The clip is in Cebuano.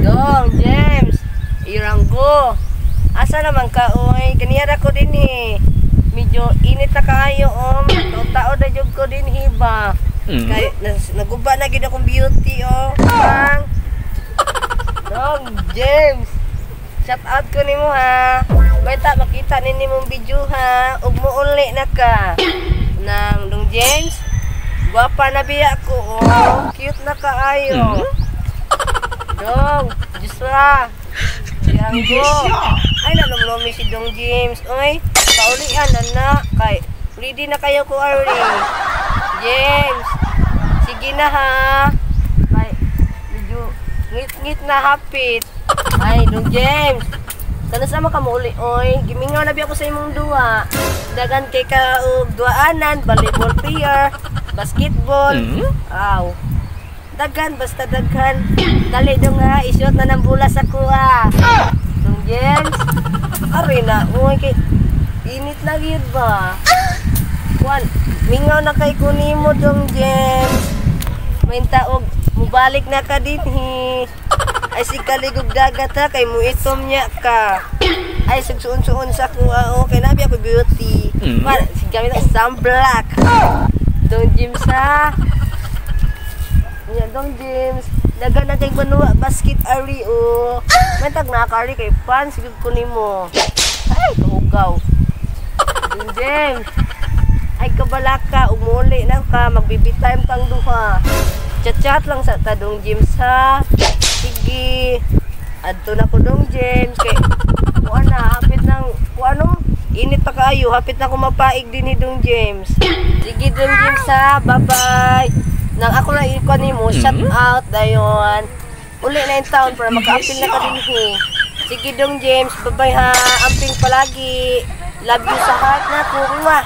Dong James, Iranggo. Asa naman ka, oy? Ganiyara ko dinhi. Medyo init na kaayo, om. Tao na jud ko dinhi ba. Kay naguba na gid akong beauty, oh. Ang Dong James. Shout out ko nimo ha. May ta makita nini mong video ha. Ug muuli na ka. Nang Dong James. Gwapa na biya ko, oh. Cute na kaayo. Dong, Joshua. Yanggo. Ay, nalumlumi si Dong James. Oy, paulian na na. Kay, ready na kayo ko, Ari. James, sige na ha. Kay, medyo ngit-ngit na hapit. Ay, Dong James. Kana sama ka mo uli, oy. Gimingaw na biya ko sa imong duwa. Dagan kay ka og duaanan, volleyball player, basketball. Aw. Daghan, basta daghan. Dali dong ha, ishoot na ng bola sa kuha. Dong James. Ari na, oy, kay init na gyud ba? Kuan, mingaw na kay kunimo, Dong James. Minta og mubalik na ka dinhi. Ay sig kaligog dagat ha, kay muitom niya ka. Ay sugsuon-suon sa kuha, oh, kay nabi ako beauty. Man, sig gamit ang sunblock. Dong James ha. Nya Dong James, dagan na kay banwa basket ari oh. May tag na kari kay fans gud ko nimo. Ay, kahugaw. Dong James. Ay kabalaka, umuli na ka, magbibi time tang duha. Chat-chat lang sa ta, Dong James ha. Sige. Adto na ko, Dong James, kay kuan na hapit nang kuan ano, init pa kaayo, hapit na ko mapaig din ni Dong James. Sige, Dong James ha, bye-bye. Nang ako lang ikuan nimo, shout out dayon. Uli na yung taon para makaapil na ka dinhi. Sige, Dong James, bye-bye ha. Amping palagi. Love you sa heart na ko. Mwah.